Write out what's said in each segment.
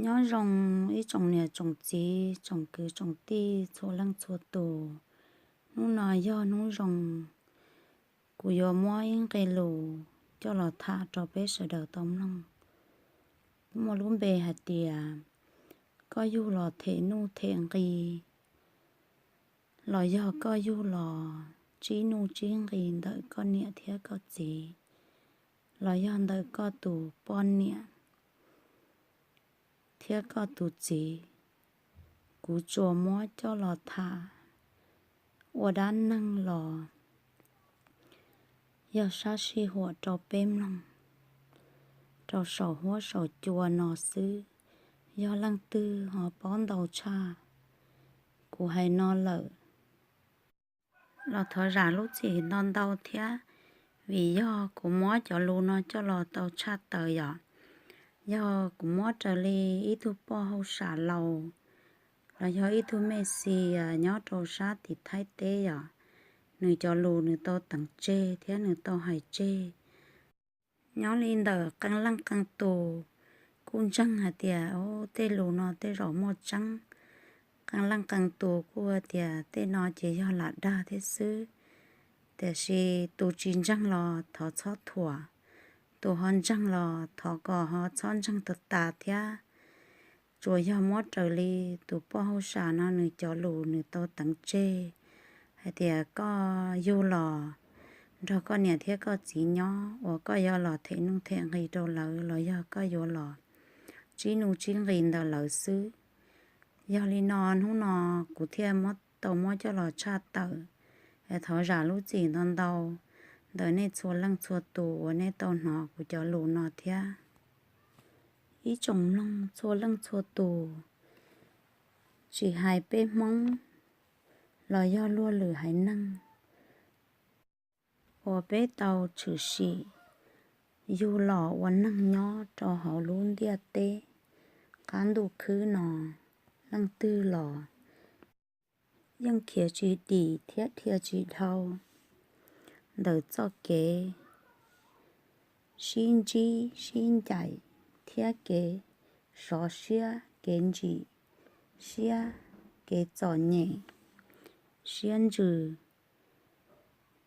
Nyob zoo ib tsoom niam tsoom txiv, tsoom kwv tsoom tij txhua leej txhua tus. Hnub no yog hnub zoo, kuv yuav muab ib nqe lus coj los tham rau peb sawv daws tau mloog. Muaj lub npe hais tias, koj yug los them nuj them nqi, los yog koj yug los tsib nuj tsib nqi ntawm koj niam thiab koj txiv, los yog ntawm koj tus poj niam thiab koj tus txiv. Kuv tsuas muab coj los tham ua dab neeg los yog sab sij huam rau peb mloog rau saum huab saum cua no xwb. Yog leej twg ho paub ntau tshaj kuv hais no lawm los thov zam lub txim ntau ntau thiab, vim yog kuv muab cov lus no coj los tau tshaj tawm yom. Yog kuv muab raws li ib tug poj hauj sam laus los yog ib tug mej xis nyob rau sab tim Thaib teb yom, nws cov lus nws tau teev tseg thiab nws tau hais tseg. Nyob li ntawm qee leej qee tus kuj ntseeg hais tias tej lus no tej zaum muaj tseeb. Qee leej qee tus kuj tias tej no ces yog lam dag thiab xwb. Tiam sis tus tsis ntseeg los thov txhob thuam, tus ho ntseeg los thov kom ho txhob ntseeg tag tas thiab. Tsuas yog muab raws li tus poj hauj sam no nws cov lus nws tau teev tseg hais tias koj yug los nrog koj niam thiab koj txiv nyob uas koj yuav los them nuj them nqi rau lawv los yog koj yuav los tsib nuj tsib nqi ntawm lawv xwb. Yog li no hnub no kuv thiaj muab tau muab coj los tshaj tawm. Thov zam lub txim ntau ntau ntawm nej txhua leej txhua tus uas nej tau hnov kuv cov lus no thiab. Ib tsoom mloog txhua leej txhua tus, tsis hais peb Hmoob los yog luag lwm haiv neeg uas peb tau tshwm sim yug los ua neeg nyob rau hauv lub ntiaj teb qab ntuj khwb no, leej twg los yeej khiav tsis dim thiab dhia tsis dhau ntawm txoj kev sib ntsib sib ncaim thiab kev sov siab, kev ntsim siab, kev txom nyem, siab ntsws,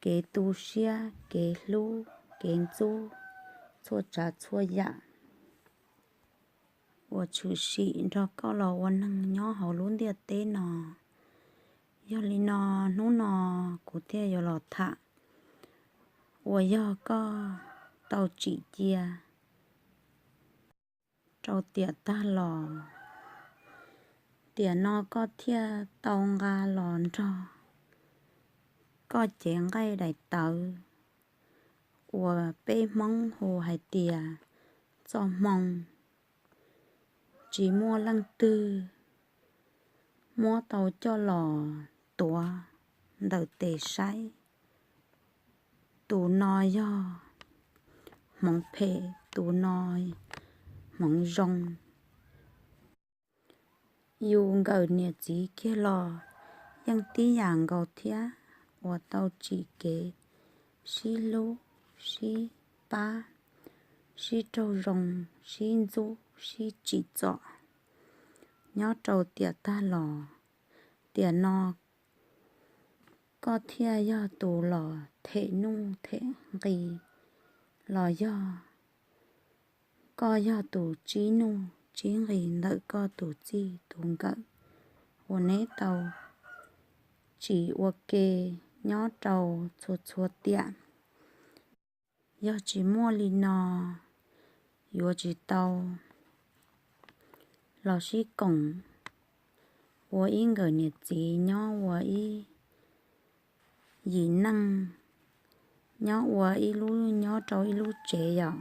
kev tu siab, kev hlub, kev ntxub, txhua tsav txhua yam uas tshwm sim nrog koj los ua neeg nyob hauv lub ntiaj teb no. Yog li no hnub no kuv thiaj yuav los tham uas yog koj tau tsim cia rau tiam tag los, tiam no koj thiaj tau nqa los nrog koj cev nqaij daim tawv uas peb Hmoob hu hais tias txoj hmoo, tsis muaj leej twg muab tau coj los tuav ntawm tes saib. Tus no yog hmoov phem, tus no hmoov zoo. Yus nkawm niam txiv kiag los yeej tib yam nkaus thiab, uas tau tsim kev sib hlub, sib pab, sib raug zoo, sib ntxub, sib tsim txom nyob rau tiam tag los. Tiam no koj thiaj yog tus los them nuj them nqi, los yog koj yog tus tsib nuj tsib nqi ntawm koj tus txij tus nkawm uas neb tau tsim ua ke nyob rau txhua txhua tiam. Yog tsis muaj li no, yuav tsis tau los sib koom ua ib nkawm niam txiv nyob ua ib yim neej, nyob ua ib lub, nyob rau ib lub tsev yom.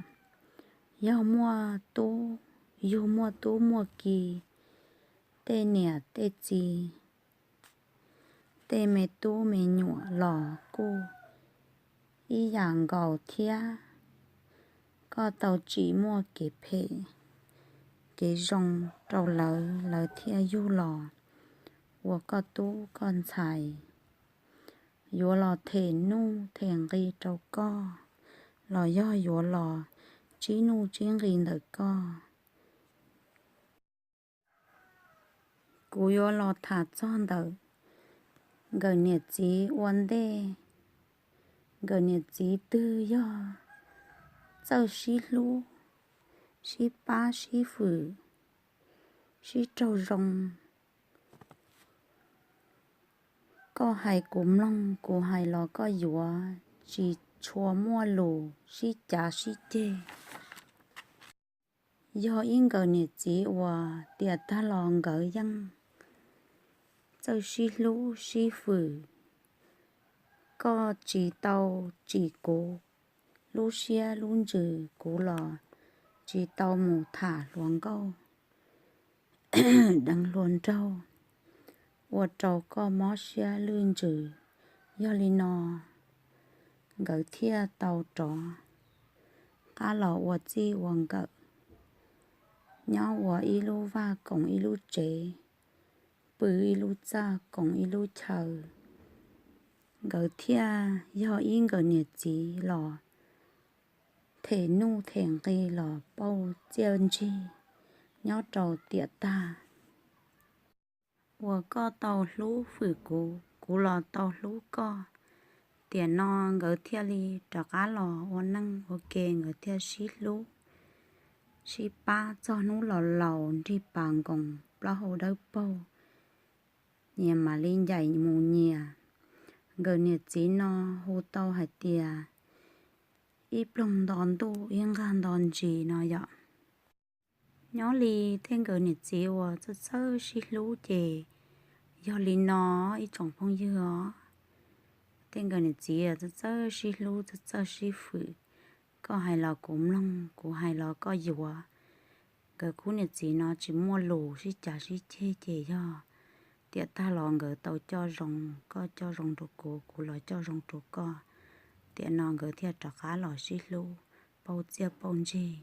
Yog muaj tub, yug muaj tub muaj ki, tej niam tej txiv, tej me tub me nyuam los kuj ib yam nkaus thiab. Koj tau tsim muaj kev phem kev zoo rau lawv, lawv thiaj yug los ua koj tub koj ntxhais, yuav los them nuj them nqi rau koj, los yog yuav los tsib nuj tsib nqi ntawm koj. Kuv yuav los tham txog ntawm nkawm niam txiv ua ntej. Nkawm niam txiv twg yog txawj sib hlub, sib pab sib fwm, sib raug zoo. Koj hais kuv mloog, kuv hais los koj yuav, tsis tshua muaj lus sib cav sib ceg. Yog ib nkawm niam txiv uas tiam tag los nkawd yeej txawj sib hlub sib fwm. Koj tsis tau tsim kuv lub siab lub ntsws, kuv los tsis tau mus tham hluas nkauj deev hluas nraug ua rau koj mob siab lwj ntsws. Yog li no nkawd thiaj tau rov qab los ua txij ua nkawm, nyob ua ib lub vaj koom ib lub tsev, pw ib lub txaj koom ib lub chaw. Nkawd thiaj yog ib nkawm niam txiv los them nuj them nqi los pauj txiaj ntsig nyob rau tiam tag. Uas koj tau hlub fwm kuv, kuv los tau hlub koj. Tiam no nkawd thiaj li rov qab los ua neej ua ke, nkawd thiaj sib hlub sib pab txog hnub laus laus nrig pas nkoos plaub hau dawb paug, nyias mam li ncaim mus nyias. Nkawm niam txiv no hu tau hais tias ib ploog nto ntuj ib nqag nto ntsis no yom. Nyob li tej nkawm niam txiv uas txawj txawj sib hlub ces yog li no ib tsoom phooj ywg os. Tej nkawm niam txiv uas txawj txawj sib hlub txawj txawj sib fwm, koj hais los kuv mloog, kuv hais los koj yuav. Nkawd khub niam txiv no tsis muaj lus sib cav sib ceg ces yog tiam tag los nkawd tau coj zoo, koj coj zoo rau kuv, kuv los coj zoo rau koj. Tiam no nkawd thiaj rov qab los sib hlub, pauj txiaj pauj ntsig.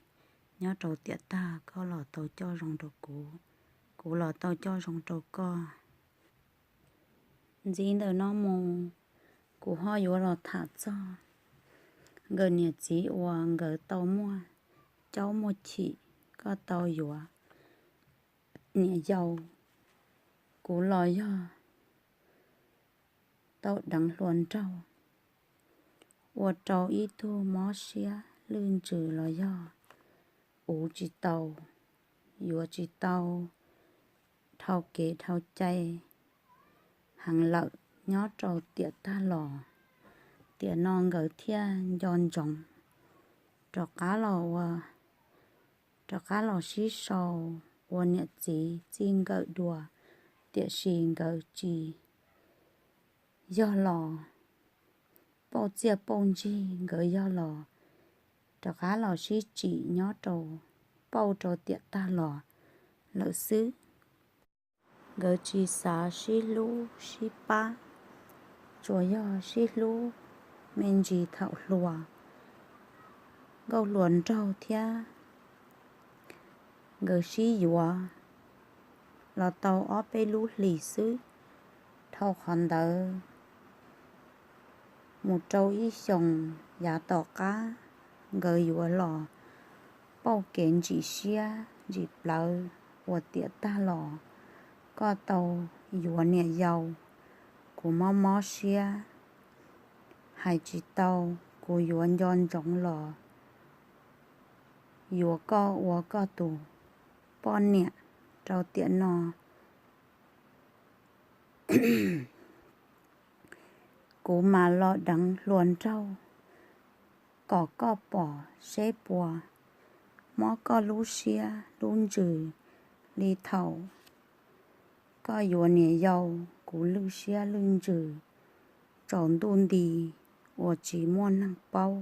Nyob rau tiam tag koj los tau coj zoo rau kuv, kuv los tau coj zoo rau koj. Ntxiv ntawm no mus, kuv ho yuav los tham txog nkawm niam txiv uas nkawd tau muaj caub muaj chim, koj tau yuav niam yau, kuv los yog tau deev hluas nraug, ua rau ib tug mob siab lwj ntsws los yog uv tsis tau, yuav tsis tau dhau kev dhau cai heev lawm nyob rau tiam tag los. Tiam no nkawd thiaj nco ntsoov rov qab los ua, rov qab los sib sau ua niam txiv txij nkawm dua. Tiam sis nkawd tsis yog los pauj txiaj pauj ntsig, nkawd yog los rov qab los sib tsim nyob rau pauj rau tiam tag los lawm xwb. Nkawd tsis xav sib hlub sib pab, tsuas yog sib hlub me ntsis thaum hluas, nkauj hluas nraug thiab nkawd sib yuav los tau ob peb lub hlis xwb. Dhau qhov ntawd mus rau ib xyoos yav tom qab, nkawd yuav los pauj kev ntsim siab ntsim plawv ua tiam tag los, koj tau yuav niam yau, kuv mob mob siab, hais tsis tau, kuv yuav nco ntsoov los yuav koj ua koj tus poj niam rau tiam no. Kuv mam los deev hluas nraug kom koj pom seb puas mob koj lub siab lub ntsws li thaum koj yuav niam yau. Kuv lwj siab lwj ntsws tsaus ntuj nti uas tsis muaj neeg paub.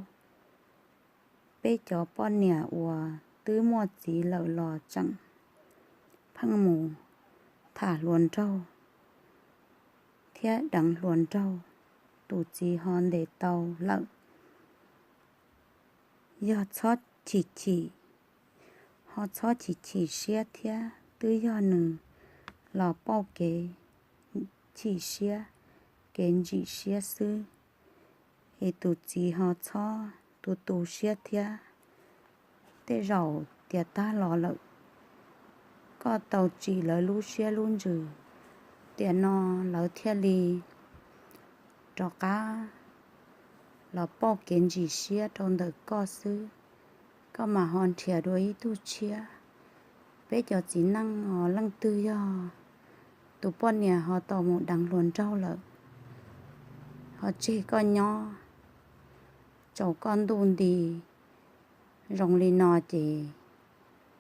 Peb cov poj niam uas twb muaj txiv lawm los tseem pheej mus tham hluas nraug thiab deev hluas nraug, tus txiv ho ntes tau lawm. Yog txhob chim chim, ho txhob chim chim siab thiab, twb yog nws los pauj kev chim siab, kev ntsim siab xwb, es tus txiv ho txhob tu tu siab thiab. Tej zaum tiam tag los lawm, koj tau tsim lawv lub siab lub ntsws Tiam no lawv thiaj li rov qab los pauj kev ntsim siab rau ntawm koj xwb. Koj mas ho nrhiav dua ib tug tshiab. Peb cov txiv neej os, leej twg yog tus poj niam ho tau mus deev hluas nraug lawm, ho tseg koj nyob, tsaus koj ntuj nti zoo li no ces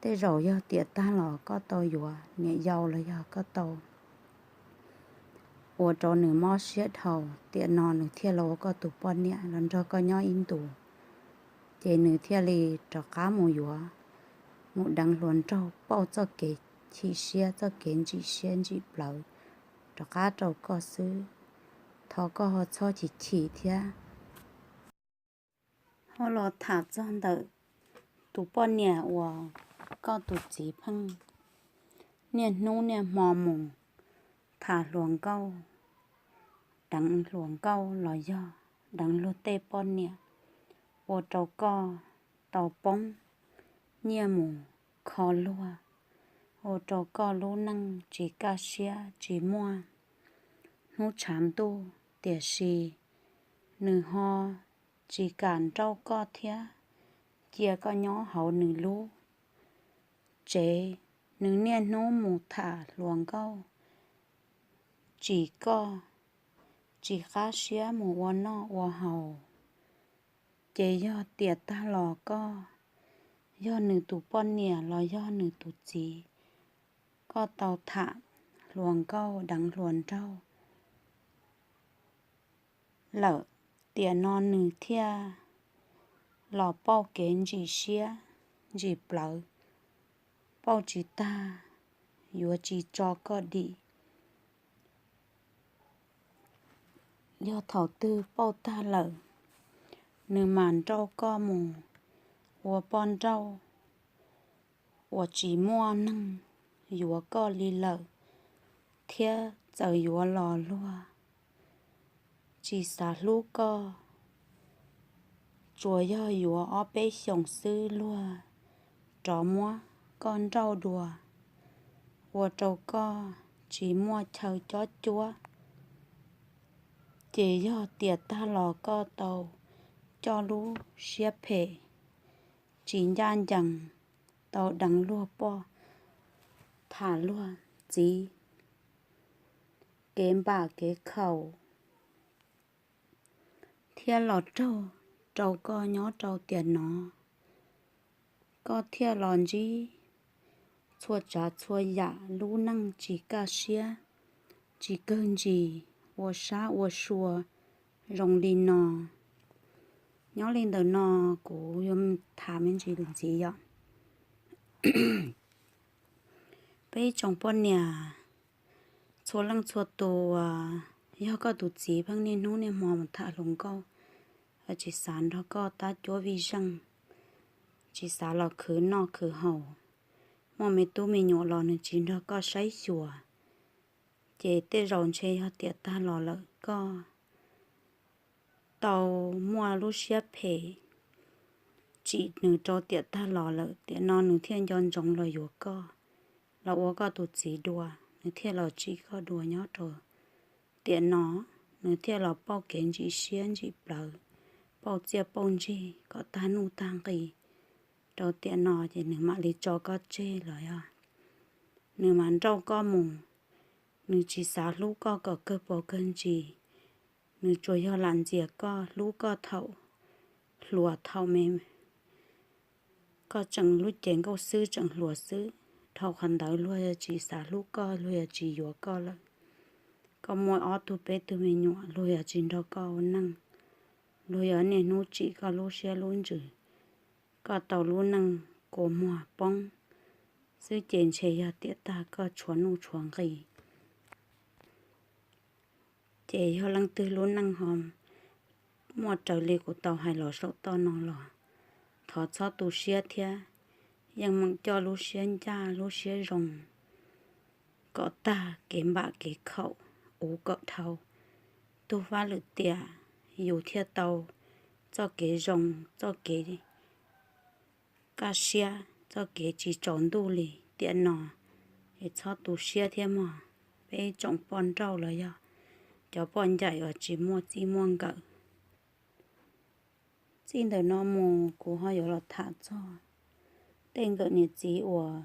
tej zaum yog tiam tag los koj tau yuav niam yau los yog koj tau ua rau nws mob siab dhau, tiam no nws thiaj los ua koj tus poj niam los nrog koj nyob ib ntus. Ces nws thiaj li rov qab mus yuav, mus deev hluas nraug pauj txoj kev chim siab, txoj kev ntsim siab ntsim plawv rov qab rau koj xwb. Thov koj ho txhob chim chim thiab. Ho los tham txog ntawm tus poj niam uas koj tus txiv pheej niaj hnub niaj hmo mus tham hluas nkauj, deev hluas nkauj los yog deev luag tej poj niam, ua rau koj tau poob nyiaj mus kho luag, ua rau koj lub neej tsis kaj siab tsis muaj hnub tshav ntuj, tiam sis nws ho tsis kam nrauj koj thiab cia koj nyob hauv nws lub tsev. Nws niaj hnub mus tham hluas nkauj, tsim koj tsis qab siab mus ua noj ua haus. Ces yog tiam tag los koj yog nws tus poj niam los yog nws tus txiv, koj tau tham hluas nkauj deev hluas nraug lawm, tiam no nws thiaj los pauj kev ntsim siab ntsim plawv, pauj tsis tag, yuav tsis tso koj dim. Yog thaum twg pauj tag lawm, nws mam nrauj koj mus ua poj nrauj uas tsis muaj neeg yuav koj li lawm, thiab txawm yuav los luag tsis xav hlub koj, tsuas yog yuav ob peb xyoos xwb luag rov muab koj nrauj dua, ua rau koj tsis muaj chaw cob cuab. Ces yog tiam tag los koj tau coj lub siab phem tsis ncaj ncees, tau deev luag poj, tham luag txiv, kev npam kev khaum, thiab los raug rau koj nyob rau tiam no. Koj thiaj los ntsib txhua tsav txhua yam, lub neej tsis kaj siab, tsis kawg ntsis, ua sab ua sua zoo li no. Nyob li ntawm no kuv yuav tham me ntsis ntxiv yom. Peb ib tsoom poj niam txhua leej txhua tus, yog koj tus txiv pheej niaj hnub niaj hmo mus tham hluas nkauj, tsis xav nrog koj tab cuab vij zeej, tsis xav los khwv noj khwv haus, muaj me tub me nyuam los nws tsis nrog koj saib xyuas, ces tej zaum ntshe yog tiam tag los lawm koj tau muaj lub siab phem tsim nws rau tiam tag los lawm, tiam no nws thiaj nco ntsoov los yuav koj, los ua koj tus txiv dua, nws thiaj los tsim koj dua nyob rau tiam no, nws thiaj los pauj kev ntsim siab ntsim plawv, pauj txiaj pauj ntsig kom tag nuj tag nqi rau tiam no, ces nws mam li tso koj tseg los yog nws mam nrauj koj mus. Nws tsis xav hlub koj kom kawg paus kawg ntsis, nws tsuas yog lam ntxias koj, hlub koj thaum hluas, thaum me koj tseem lub cev nkauj xwb, tseem hluas xwb. Dhau qhov ntawd luag yuav tsis xav hlub koj, luag yuav tsis yuav koj lawm. Koj muaj ob tug peb tug me nyuam, luag yuav tsis nrog koj ua neej, luag yuav niaj hnub tsim koj lub siab lub ntsws. Koj tau lub neej kua muag poob xwb ces ntshe yog tiam tag koj tshuav nuj tshuav nqi. Ces yog leej twg lub neej ho muaj raws li kuv tau hais los saum toj no los, thov txhob tu siab thiab, yeej meem coj lub siab ncaj lub siab zoo kom tag kev npam kev khaum, ua kom dhau tug fab lwm tiam, yus thiaj tau txoj kev zoo, txoj kev kaj siab, txoj kev tsis tsaus ntuj li tiam no. Es txhob tu siab thiab mog. peb tsoom poj nrauj los yog cov poj ncaim uas tsis muaj txij muaj nkawm. Txij ntawm no mus kuv ho yuav los tham txog tej nkawm niam txiv uas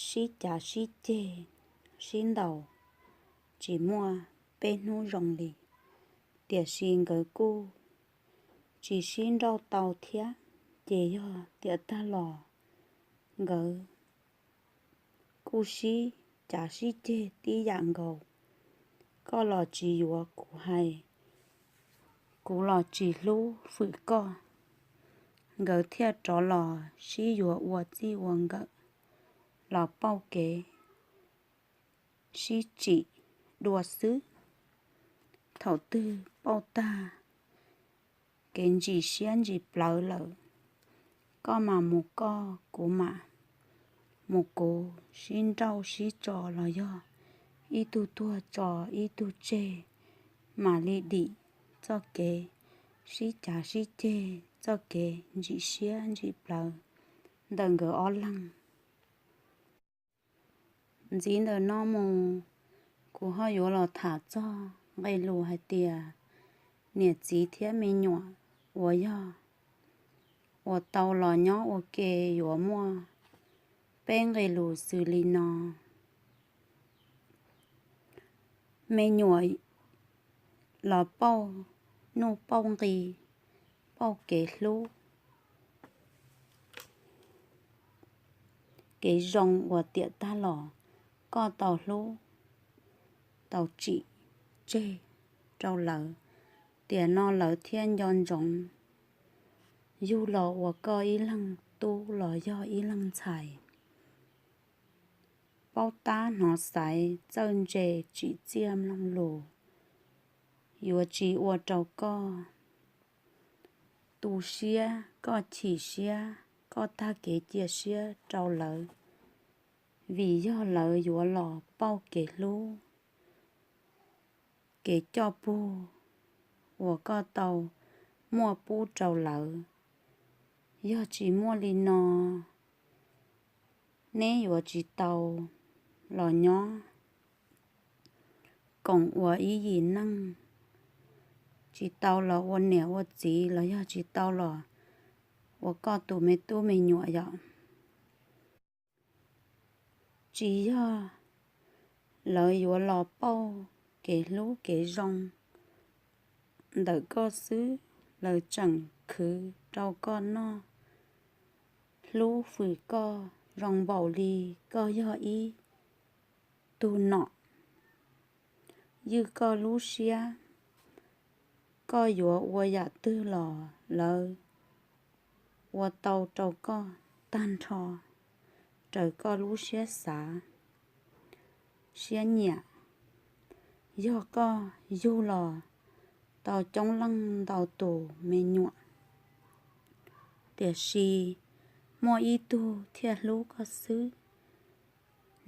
sib cav sib ceg, sib ntaus, tsis muaj peb hnub zoo li, tiam sis nkawd kuj tsis sib nrauj tau thiab. Ces yog tiam tag los nkawd kuj sib cav sib ceg tib yam nkaus. Koj los tsis yuav kuv hais, kuv los tsis hlub fwm koj, nkawd thiaj rov los sib yuav ua txij ua nkawm, los pauj kev sib tsim dua xwb. Thaum twg pauj tag kev ntsim siab ntsim plawv lawm, koj mas mus koj, kuv mas mus kuv, sib nrauj sib tso los yog ib tug tuag tso ib tug tseg, mam li dim txoj kev sib cav sib ceg, txoj kev ntsim siab ntsim plawv ntawm nkawd ob leeg. Ntxiv ntawm no mus, kuv ho yuav los tham txog nqe lus hais tias niam txiv thiab me nyuam uas yog uas tau los nyob ua ke yuav muaj peb nqe lus xws li no. Me nyuam los pauj nuj pauj nqi, pauj kev hlub, kev zoo uas tiam tag los koj tau hlub, tau tsim tseg rau lawv, tiam no lawv thiaj nco ntsoov yug los ua koj ib leeg tub los yog ib leeg ntxhais. Paub tab hnov xaiv txawj ntse tsim txiaj mloog lus, yuav tsis ua rau koj tu siab, koj chim siab, koj tag kev cia siab rau lawv, vim yog lawv yuav los pauj kev hlub, kev coj pug uas koj tau muaj pub rau lawv. Yog tsis muaj li no, neb yuav tsis tau los nyob koom ua ib yim neej, tsis tau los ua niam ua txiv los yog tsis tau los ua koj tus me tub me nyuam yom. Tsis yog lawv yuav los pauj kev hlub kev zoo ntawm koj xwb, lawv tseem khwv rau koj noj, hlub fwm koj zoo npaum li koj yog ib tug nom ywj koj lub siab. Koj yuav ua yam twg los lawv ua tau rau koj tag nrho raws koj lub siab xav siab nyiam. Yog koj yug los tau coob leej ntau tus me nyuam, tiam sis muaj ib tug thiaj hlub koj xwb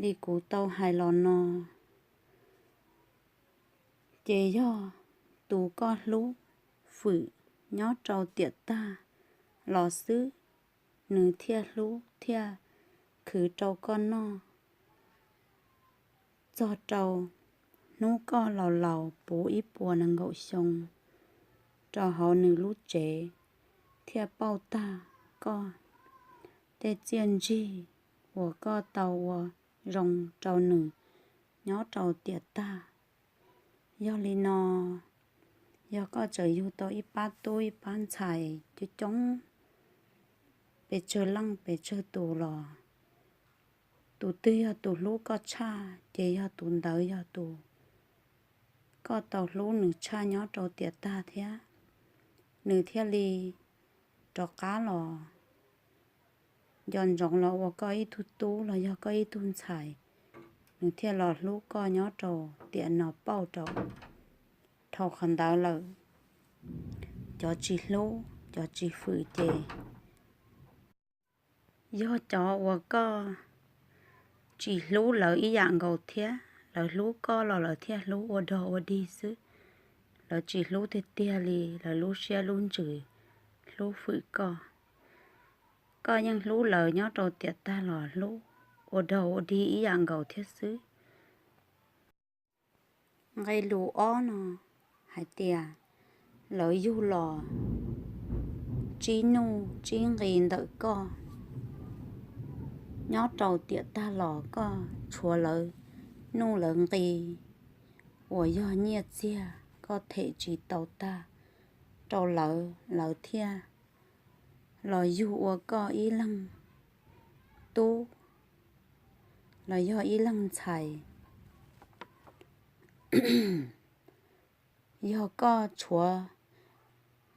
li kuv tau hais los no, ces yog tus koj hlub fwm nyob rau tiam tag los xwb, nws thiaj hlub thiaj khwv rau koj noj txog rau hnub koj laus laus puv ib puas nees nkaum xyoo rau hauv nws lub tsev, thiaj pauj tag koj tej txiaj ntsig uas koj tau ua zoo rau nws nyob rau tiam tag. Yog li no, yog koj tseem yug tau ib pab tub ib pab ntxhais coob coob, pes tsawg leej pes tsawg tus los, tus twg yog tus hlub koj tshaj ces yog tus ntawd yog tus koj tau hlub nws tshaj nyob rau tiam tag thiab. Nws thiaj li rov qab los nco ntsoov los ua koj ib tug tub los yog koj ib tug ntxhais, nws thiaj los hlub koj nyob rau tiam no pauj rau. Dhau qhov ntawd lawm, cov tsis hlub cov tsis fwm ces yog cov uas koj tsis hlub lawv ib yam nkaus thiab, lawv hlub koj los lawv thiaj hlub ua dog ua dig xwb. Lawv tsis hlub tiag tiag li, lawv lub siab lub ntsws hlub fwm koj. Koj yeej hlub lawv nyob rau tiam tag los hlub ua dog ua dig ib yam nkaus thiab xwb. Nqe lus ob no hais tias lawv yug los tsib nuj tsib nqi ntawm koj, nyob rau tiam tag los koj tshuav lawv nuj lawv nqi uas yog nyiaj txiag koj them tsis tau tag rau lawv, lawv thiaj los yug ua koj ib leeg tub los yog ib leeg ntxhais. Yog koj tshuav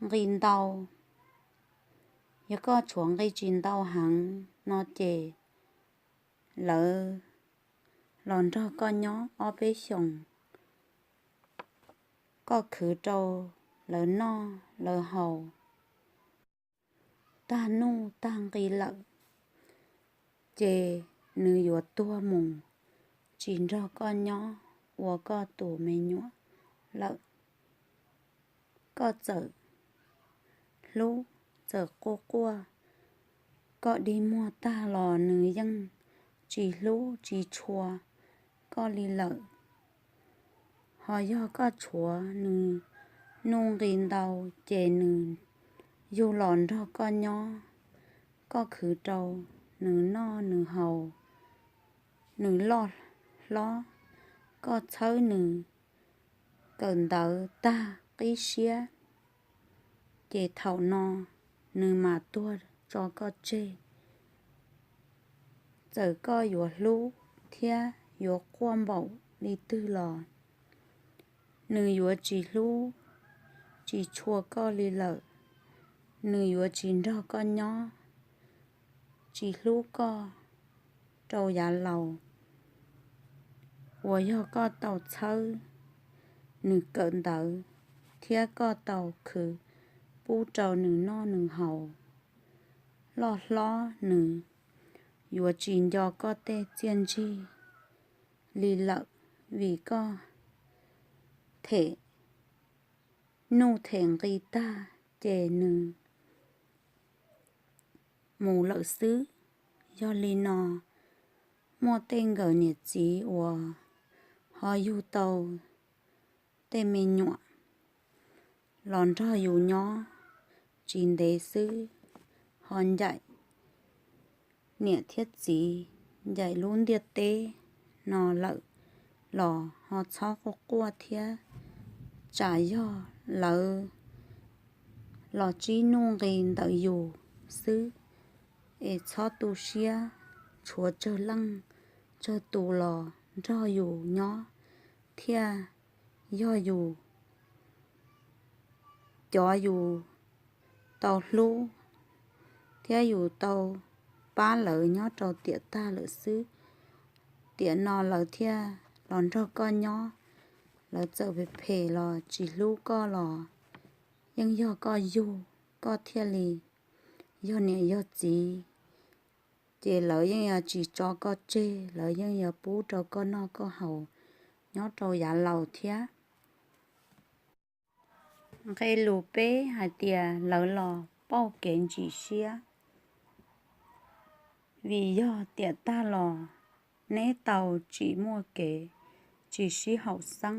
nqi ntau, yog koj tshuav nqi tsis ntau heev no ces lawv los nrog koj nyob ob peb xyoos, koj khwv rau lawv noj lawv haus tag nuj tag nqi lawm, ces nws yuav tuag mus tsis nrog koj nyob ua koj tus me nyuam lawm. Koj txawm hlub txawm quaj quaj, koj dig muag tag los nws yeej tsis hlub tsis tshua koj li lawm. Ho yog koj tshuav nws nuj nqi ntau, ces nws yug los nrog koj nyob, koj khwv rau nws noj nws haus, nws loj hlob, koj txhawb nws kawm ntawv tag qib siab, ces thaum no nws mam tuag tso koj tseg. Txawm koj yuav hlub thiab yuav quaj npaum li twg los nws yuav tsis hlub tsis tshua koj li lawm. Nws yuav tsis nrog koj nyob, tsis hlub koj rau yav laus uas yog koj tau txhawb nws kawm ntawv thiab koj tau khwv pub rau nws noj nws haus. Loj hlob nws yuav tsis nco koj tej txiaj ntsig li lawm, vim koj them nuj them nqi tag ces nws mus lawm xwb. Yog li no, muaj tej nkawm niam txiv uas ho yug tau tej me nyuam los nrog yus nyob tsis ntev xwb, ho ncaim niam thiab txiv, ncaim lub ntiaj teb no lawm los ho txhob quaj quaj thiab. Tsam yog lawv los tsib nuj nqi ntawm yus xwb, es txhob tu siab, tshuav tsawg leej tsawg tus los nrog yus nyob thiaj yog yus, cov yus tau hlub thiab yus tau pab lawv nyob rau tiam tag lawm xwb. Tiam no lawv thiaj los nrog koj nyob, lawv txawm phem phem los tsis hlub koj los yeej yog koj yug, koj thiaj li yog niam yog txiv, ces lawv yeej yuav tsis tso koj tseg, lawv yeej yuav pub rau koj noj koj haus nyob rau yav laus thiab. Nqe lus peb hais tias lawv los pauj kev ntsim siab. Vim yog tiam tag los neb tau tsim muaj kev tsis sib haum xeeb,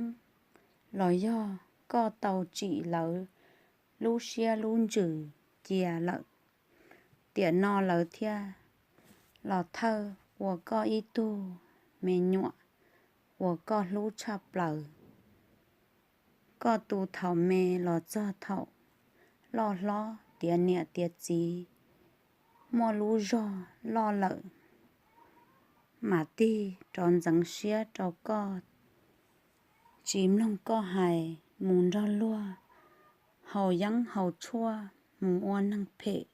los yog koj tau tsim lawv lub siab lub ntsws cia lawm, tiam no lawv thiaj los thawj ua koj ib tug me nyuam uas koj hlub tshaj plaws. Koj tu thaum me los txog thaum loj hlob tiav niam tiav txiv, muaj lub zog loj lawm, mam tig rov ntxeev siab rau koj, tsis mloog koj hais, mus nrog luag haus yeeb haus tshuaj, mus ua neeg phem.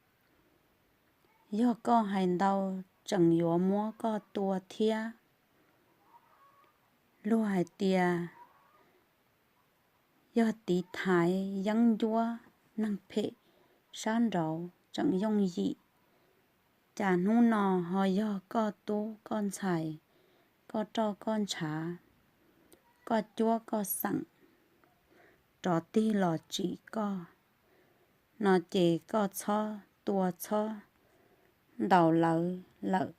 Yog koj hais ntau, tseem yuav muab koj tua thiab. Luag hais tias yog tiv thaiv yeeb ncuab, neeg phem sab nraud tseem yooj yim. Cas hnub no ho yog koj tub koj ntxhais, koj roj koj ntshav, koj cuab koj xeem rov tig los tsim koj no, ces koj txhob tua txhob ntaus lawv lawm,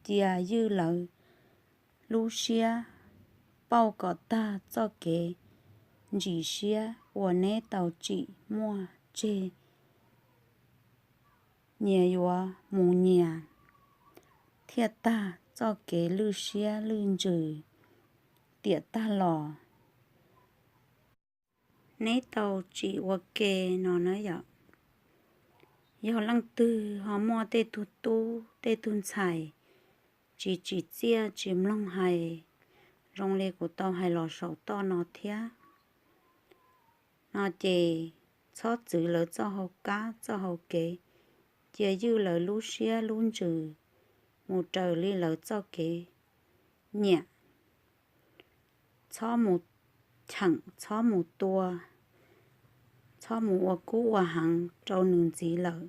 cia ywj lawv lub siab pauj kom tag txoj kev ntsim siab uas neb tau tsim muaj tseg nyias yuav mus nyias, thiaj tag txoj kev lwj siab lwj ntsws tiam tag los. Neb tau tsim ua ke no na yom. Yog leej twg ho muaj tej tug tub tej tug ntxhais tsis tsim txiaj tsis mloog hais zoo li kuv tau hais los saum toj no thiab no ces txhob txwv lawv txoj hau kab txoj hau kev, cia ywj lawv lub siab lub ntsws mus raws li lawv txoj kev nyiam. Txhob mus cheem, txhob mus tua, txhob mus ua kub ua heev rau nws ntxiv lawm.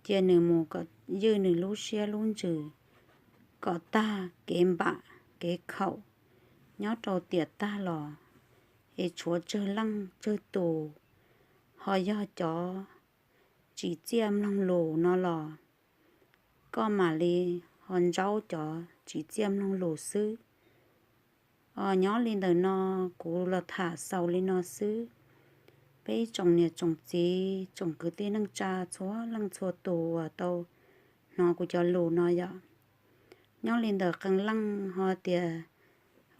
Cia nws mus kom ywj nws lub siab lub ntsws kom tag kev npam kev khaum nyob rau tiam tag los, es tshuav tsawg leej tsawg tus ho yog cov tsim txiaj mloog lus no los koj mam li ho ntsaub cov tsim txiaj mloog lus xwb. Os, nyob li ntawm no kuv los tham xaus li no xwb. Peb ib tsoom niam tsoom txiv tsoom kwv tij neej tsa txhua leej txhua tus uas tau hnov kuv cov lus no yom, nyob li ntawm qee leej ho tias,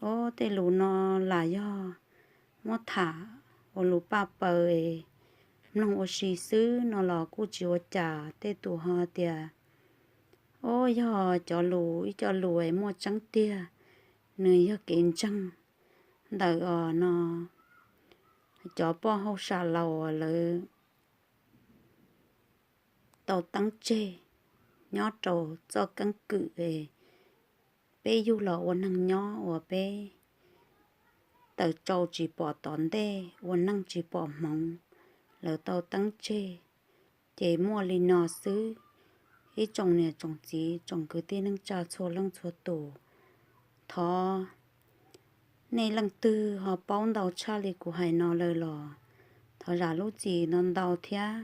o, tej lus no lam yog muab tham ua lus paj paws, mloog ua si xwb no los kuj tsis ua cas. Tej tus ho tias, o, yog cov lus ib co lus es muaj tseeb tiag, nws yog kev ntseeg ntawm os no cov poj hauj sam laus lawv tau teeb tseg nyob rau txoj keeb kwm peb yug los ua neeg nyob uas peb tawm tsau tsis pom tom ntej, ua neej tsis pom hmoov, lawv tau teeb tseg. Ces muaj li no xwb, ib tsoom niam tsoom txiv tsoom kwv tij neej tsa txhua leej txhua tus, thov nej leej twg ho paub ntau tshaj li kuv hais no lawm los thov zam lub txim ntau ntau thiab.